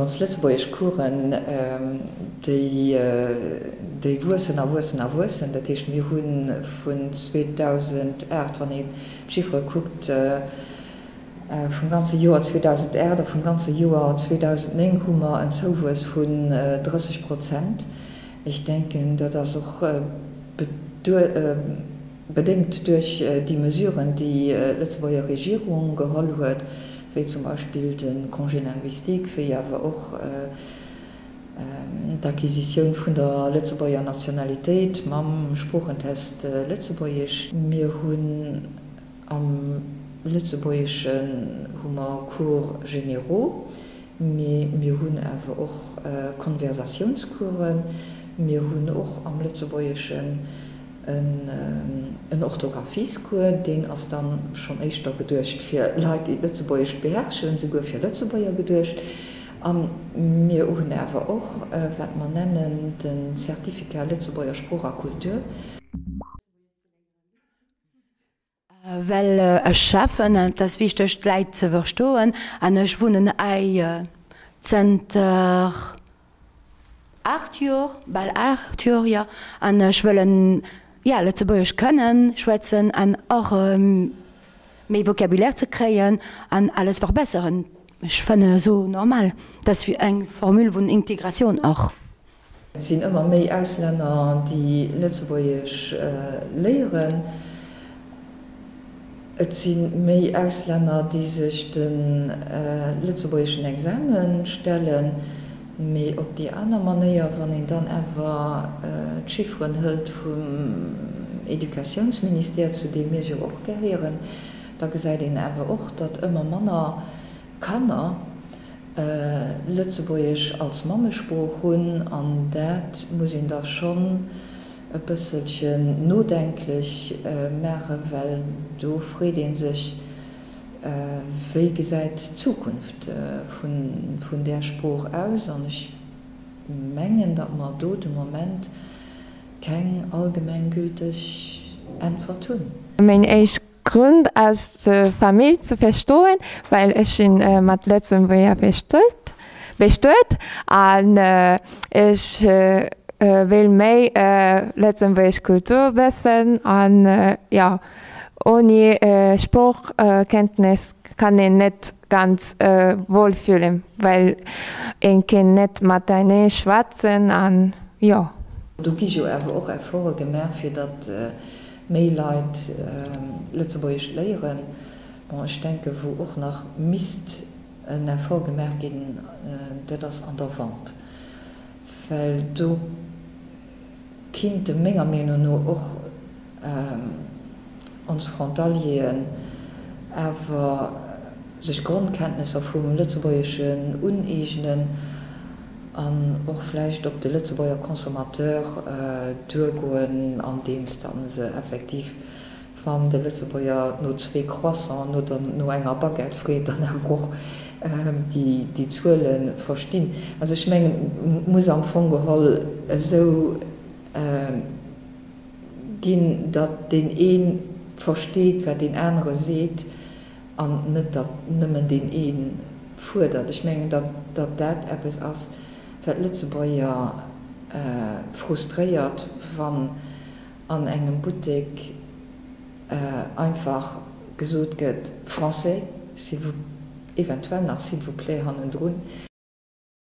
Ons lëtzebuergesch Coursen, déi, déi wuessen a wuessen a wuessen. Dat heescht, mir hu vun 2008, wann een d'Chiffere kuckt, vum ganze Joer 2008 a vum ganze Joer 2009 hu mer en Zouwuess vun 30 Prozent. Ech denken, dat ass och bedéngt duerch déi Mesuren, déi d'Lëtzebuerger Regierung geholl huet, wéi zum Beispill de Congé linguistique, wéi awer och d'Acquisitioun vun der Lëtzebuerger Nationalitéit mam Sproochentest Lëtzebuergesch. Mir hunn am Lëtzebuergeschen hu mer Cours généraux, mee mir hunn awer och Konversatiounscoursen. Mir hunn och am Lëtzebuergeschen En Orthographiescours, deen ass dann schonn éischter geduecht fir Leit, déi d'Lëtzebuergescht beherrschen, souguer fir Lëtzebuerger geduecht. A mir hunn awer och, wat mer nennen den Certificat Lëtzebuerger Sprooch a Kultur. Well ech schaffen, an et ass wichteg d'Läit ze verstoen, an ech wunnen hei zënter 8 Jor, bal 8 Jor, jo, an ech wëllen, jo, Lëtzebuergesch kënnen schwätzen an och méi Vocabulaire ze kréien an alles verbesseren. Ech fënne esou normal, dat ass eng Formule vun Integratioun och. Et sinn ëmmer méi Auslänner, déi Lëtzebuergesch léieren. Et si méi Auslänner, déi sech de lëtzebuergeschen Exame stellen. Mee op déi aner Manéier, wann een dann awer d'Chifferen hëlt vum Educatiounsministère, zu deem mir jo och gehéieren, da gesäit een awer och, datt ëmmer manner Kanner Lëtzebuergesch als Mammesprooch hunn, an dat muss een da schonn e bësselchen nodenklech maachen, well do freet ee sech, Wéi gesäit d'Zukunft vun där Sprooch aus? An ech mengen, datt mer do de Moment keng allgemenggülteg Äntwert hunn. Meng éischt Grond ass d'Famill ze verstoen, well ech sinn mat Lëtzebuerger bestuet bestuet an ech wéll méi lëtzebuergesch Kultur wëssen an jo ouni Sproochkenntnis kann een net ganz wohl fühlen, well een kenn net matenee schwätzen an jo. Do gi jo awer och Efforte gemaach fir datt méi Leit Lëtzebuergesch léieren. Bon, ech denke wou och nach misst en Effort gemaach ginn, dat ass an der Vente, well do kinnte menger Meenung no och ons Frontalieren awer sech Grondkenntnesser vum Lëtzebuergeschen uneegnen an och vläicht op de Lëtzebuerger Consommateur duergoen, andeems dann se effektiv, wann de Lëtzebuerger no zwee Croissanten oder no enger Baguette freet, dann awer och déi Zuele verstinn. Also ech mengen, et muss am Fong geholl esou ginn, datt deen ee versteet, wat deen anere seet, an net, datt nëmmen deen ee fuerdert. Ech mengen, datt datt dat eppes ass, wat d'Lëtzebuerger frustréiert, wann an engem Buttek einfach gesot gëtt, Français, s'il vous, eventuell nach s'il vous plaît hannendrun.